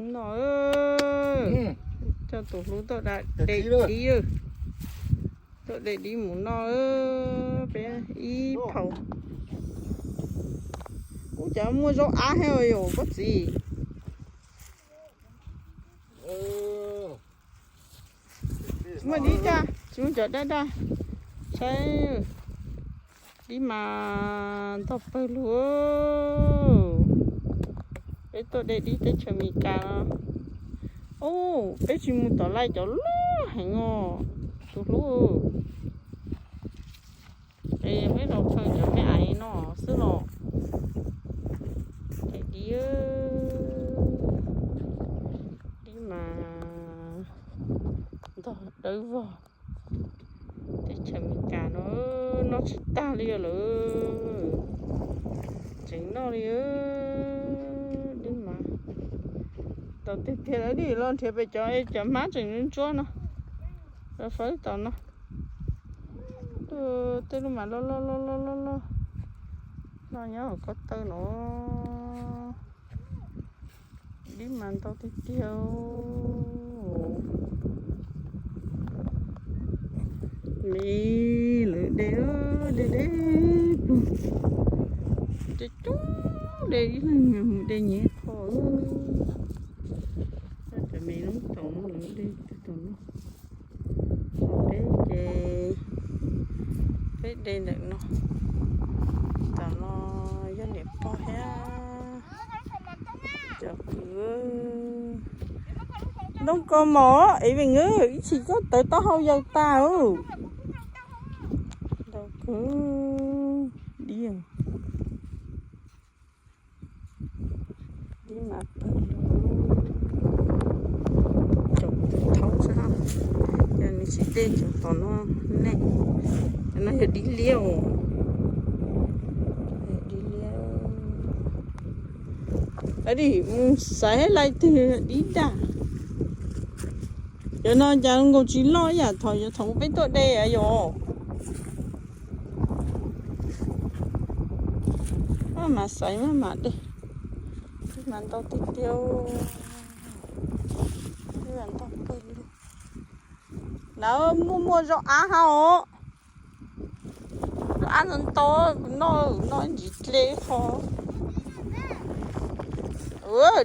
No, coj tus hlub tuaj de dib, tuaj de dib mus noj peb ib phaus. Ub, cas muaj zaub av thiab yom koj txiv. Tsis muaj dib daj, tsis muaj cov daj daj. Saib, dib mas ntog pawg lug. Peb tuaj de dib teb chaws Amelikas no. Ub, peb tsis mus tom laj cov loj heev os, tus hlub. Es peb los phaw cov me aiv no xwb los. Ces dib, dib mas ntog dawb vog. Teb chaws Amelikas no noj tsis tag li lawm. Tseem noj li, dib mas ntau tiag tiag. Dib los nrhiav pem cov, cov hmab tseem ntsuab no, los fawb tom no. Tej lub mas loj loj loj loj loj loj no nyob hauv ko taw no. Dib mas ntau tiag tiag. Me lawv de, de de, coob coob de, ib leeg mus de nyias qho. Cov me loob taum no lawv de tag tom no. Peb ces peb de ntawm no. Tom no yog niam pog thiab cov kwv. Ntoo kos mom, Evening, ib chim koj tawv taub hau yau tas. Ntau kawg, dib, dib mas pawg lug, caum tus thaub xwb. Yog nws tsis de cov tom no ne, cov no yog dib liab os. Dib liab. Dim mus xaiv lais twg dib daj. Cov no cas nkaus tsis loj ib yam thaum, thaum peb tuaj de yom. Maj mam xaiv maj mam de, mas ntau tiag tiag. Ntau pawg lug. Lawv muaj muaj zaub av hab os. Zaub av ntau ntau, kuv noj, noj ntsis dle qho.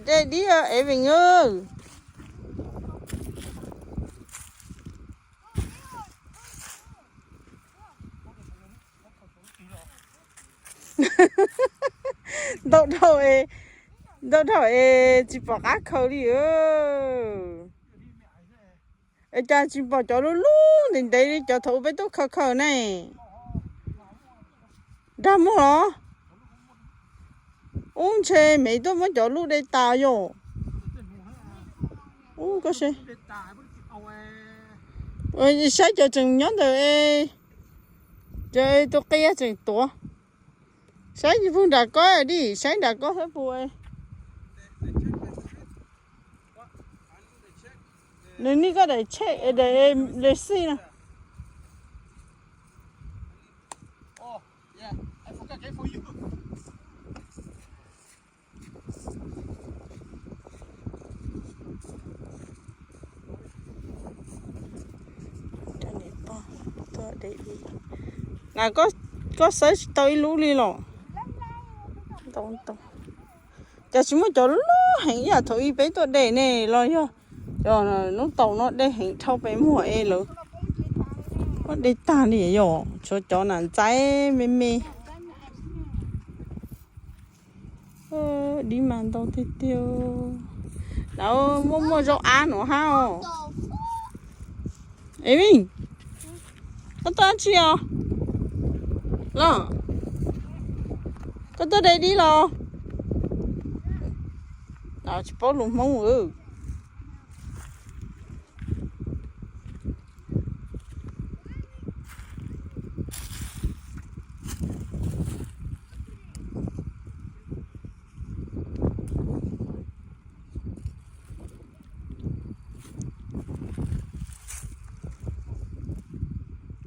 De dib Evening. Ntau dhau, ntau dhau es tsis pom qab khaws li. Es cas tsis pom cov lub lub ntev ntev li cov thaum peb tuaj khaws khaws ne? Dag muag los? Ub, ntshe me tuaj muab cov lub de tas yom. Ub, koj saib cov tseem nyob ntawd es, cov tus qia tseem tuav. Saib puag nram ko dim, saib nram ko saib puas. Nws nej koj daim tsheb, daim lej xij na. Koj xawb tsis tau ib lub li los? Ntau ntau. Cas tsis muaj cov loj heev ib yam thaum ub peb tuaj de ne los yog cov noob taum no de heev dhau peb muag es lawv muab de tag li yom, tshuav cov nam ntxaib me me. Dib mas ntau tiag tiag. Lawv muaj muaj zaub av no hab os. Evening, koj tuaj dab tsi os? Los, koj tuaj de dib los? Tsis paub lus Hmoob.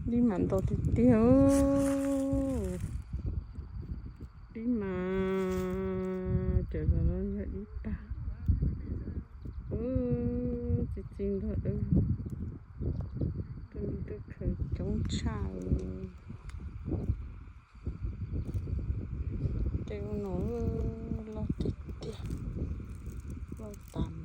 Dib mas ntau tiag tiag. Dib mas cov no yog dib tag. Tshaj, tej lub no loj tiag tiag, loj tas